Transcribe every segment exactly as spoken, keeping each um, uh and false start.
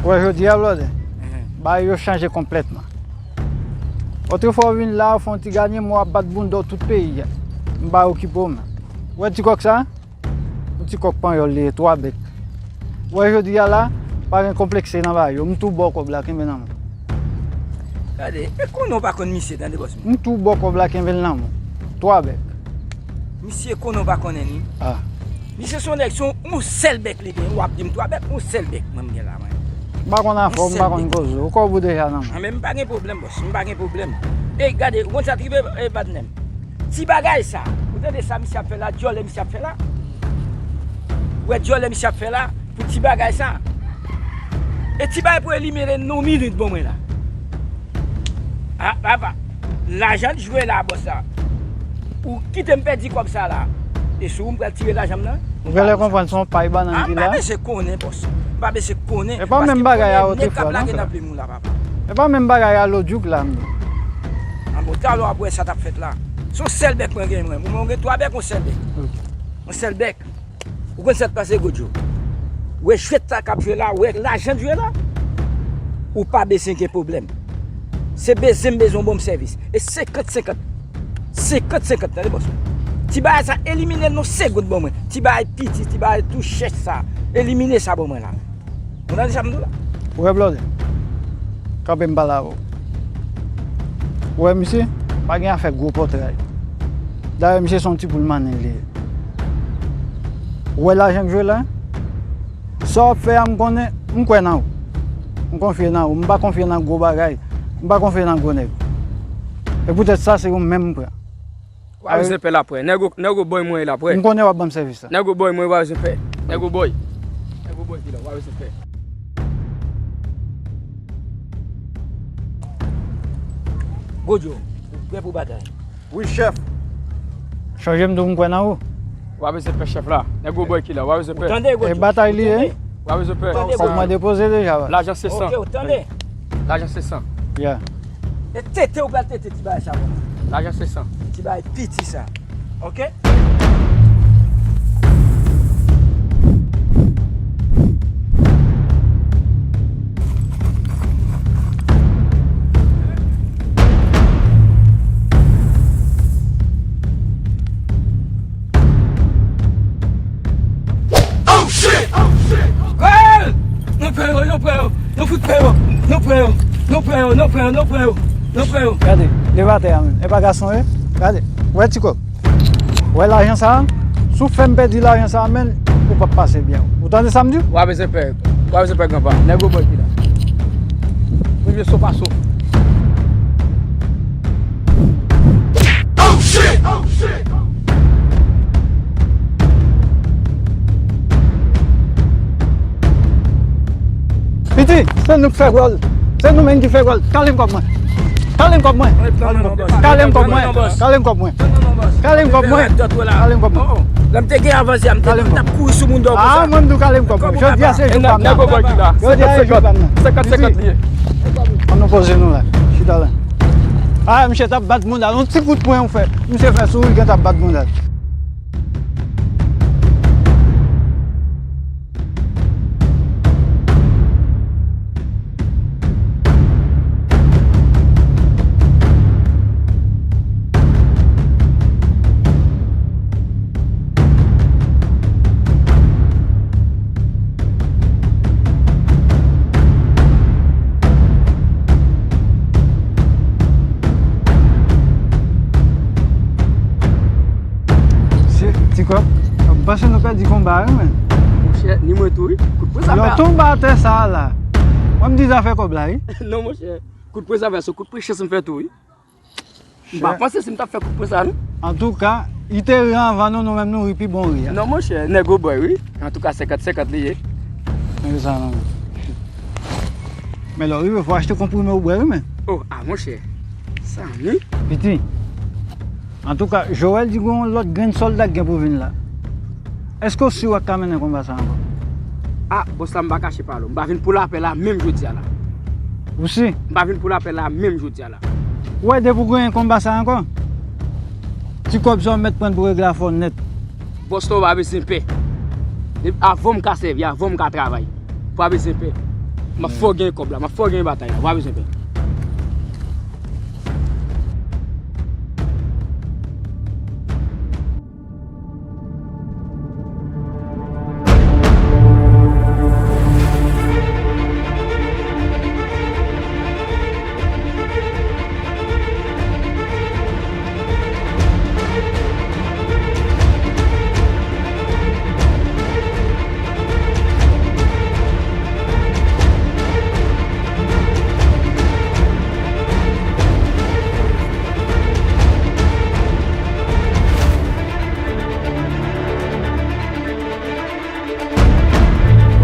Ou wè jodi a, blòdè, bagay yo chanje konplètman. Otrefwa w vin la, w fè yon ti gade, mwen w ap bat bounda w tout peyi a. M pa okipe w menm. Ou wè ti kòk sa? Yon ti kòk panyòl li ye, twa bèk. Ou wè jodi a la, pa gen konplekse nan bagay yo. M tou ba w kòb la, kenbe nan men w. Gade, e konnen w pa konn misye, tande bòs mwen. M tou ba w kòb la, kenbe l nan men w. Twa bèk. Misye konnen w pa konnen li. Ah. Misye se yon nèg, se yon, yon sèl bèk li gen. W ap di m twa bèk, yon sèl bèk mwen m gen la, mwen. M pa konn afè w, m pa konn koze w. Kòb ou deja nan men w. Ah, men m pa gen pwoblèm, bòs. M pa gen pwoblèm. E gade, ou konn sa k rive, e, patnè m. Ti bagay sa. Ou tande sa misye ap fè la, dyòlè misye ap fè la. Ou wè dyòlè misye ap fè la, pou ti bagay sa. E ti bagay pou elimine nan yon minit ban mwen la. Ah, papa. Lajan jwe la, bòs la. Ou kite m pèdi kòb sa la. E sou ou m pral tire lajan m nan? Ou genlè konprann se yon pay bannann ki la. Ah, m pa bezwen konnen, bòs. M pa bezwen konnen. E pa menm bagay a otrefwa, non, frè. Nèg k ap lage nan plim ou la, papa. E pa menm bagay a lòt jou la, m di. An bon, talè w ap wè sa t ap fèt la. Se yon sèl bèk mwen gen, mwen. Mwen, mwen gen twa bèk, yon sèl bèk. Ok. Yon sèl bèk. Ou konn sa k pase, Godjo? Wè jwèt sa k ap jwe la, wè lajan jwe la. Ou pa bezwen gen pwoblèm. Se bezwen m bezwen w ban m sèvis. E senkant senkant. Senkant senkant, tande bòs mwen. Ti bagay sa, elimine l nan segonn ban mwen. Ti bagay piti, ti bagay tou chèch sa. Elimine sa ban mwen la. Ou tande sa m di w la? Ou wè blòdè? Kanpe m pale avè w. Ou wè misye? Pa gen afè gwo pòtray. Dayè misye se yon ti poul manin li ye. Ou wè lajan k jwe la? Sa w ap fè a m konnen, m kwè nan ou. M konfye nan ou. M pa konfye nan gwo bagay. M pa konfye nan gwo nèg. E poutèt sa se ou menm m pran. W a bezwen pè la prè. Nègo, nègo bòy mwen la prè. M konnen w ap ban m sèvis la. Nègo bòy mwen, w a bezwen pè. Nègo bòy. Nègo bòy ki la, w a bezwen pè. Godjo, ou prè pou batay? Wi, chèf. Chonje m di w m kwè nan ou. W a bezwen pè chèf la. Nègo bòy ki la, w a bezwen pè. Ou tande, Godjo? E batay li ye. W a bezwen pè. Ou tande, Godjo? Fòk mwen depoze deja, wi. Lajan se san. Ok, ou tande? Lajan se san. Yeah. E tete ou pral tete ti bagay sa, bon. Lajan se san. Ti bagay piti sa. Ok? Oh shit! Oh shit! Gòl! Nou pran yo, nou pran yo, nou fout pran yo, nou pran yo, nou pran yo, nou pran yo, nou pran yo, nou pran yo. Gade, leve atè a menm. E pa gason ye. Gade, wè ti kòb. Wè lajan sa a? Si w fè m pèdi lajan sa a, menn, ou p ap pase byen. Ou tande sa m di w? W a bezwen pè. W a bezwen pè, granpa. Nègo bòy ki la. Premye so pa so. Oh shit! Oh shit! Piti, se nou k fè gòl. Se nou menm ki fè gòl. Kale m kòb mwen. Kale m kòb mwen. Kale m kòb mwen. Kale m kòb mwen. Kale m kòb mwen. Kale m kòb mwen. Lè m te gen avanse a, m te t ap kouri sou moun dèyè konsa. Ah, mwen m di w kale m kòb mwen. Jodi a se jou pa m nan. Jodi a se jou pa m nan. Senkant senkant li ye. Ann nou poze nou la. Chita la. Ah, misye t ap bat moun la. Yon ti kout pwen ou fè. Misye fè souri, gen t ap bat moun la. Se ti kòb. M panse nou pèdi konba a, wi, men. Monchè, ni mwen tou, wi. Kout pwen sa fè. Lè w tonbe atè sa a la. Mwen m di zafè kòb la, wi. Non, monchè. Kout pwen sa fè, se kout pwen chans m fè tou, wi. M pa panse si m t ap fè kout pwen sa, non. Antouka, li te ri anvan nou, nou menm nou ri pi bon ri a. Non, monchè, nègo bòy, wi. Antouka, senkant senkant li ye. Men sa, non. Men lè w rive, fò w achte konprime w bwè, wi, men. Oh, ah, monchè. Sa, wi. Piti. Antouka, Joel di gen yon lòt grenn sòlda k gen pou vin la. Èske w si w ap ka mennen konba sa ankò? Ah, bòs la, m pa kache pale w. M pa vin pou lapè la menm jodi a la. Ou si? M pa vin pou lapè la menm jodi a la. Ou wè depi w genyen konba sa ankò, ti kòb sa w mèt pran pou regle afè w nèt. Bòs la, ou pa bezwen pè. Depi avan m ka sèvi, avan m ka travay. Ou pa bezwen pè. M ap fè w genyen kòb la, m ap fè w genyen batay la, ou pa bezwen pè.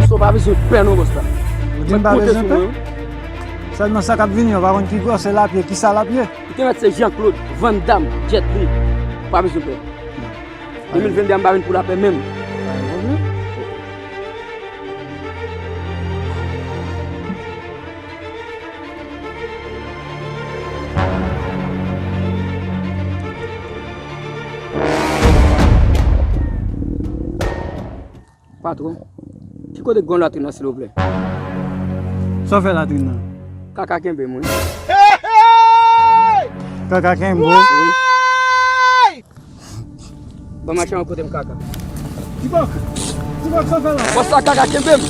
Bòs la, ou pa bezwen pè non, bòs la. Ou di m pa bezwen pè? Sèlman sa k ap vini, ou pa konn ki gwosè lapye, ki sa lapye. Ou te mèt se Jean Claude Van Damme, Jet Li. Ou pa bezwen pè. De mil venndè a, m pa vin pou lapè menm. Pa gen pwoblèm. Patwon, ki kote k gen latrin nan, silvouplè? Sa w fè latrin nan? Kaka kenbe m, wi. Kaka kenbe w? Wi. Ban m mache yon kote m kaka. Tibòk! Tibòk, sa w fè la? Bòs la, kaka kenbe m.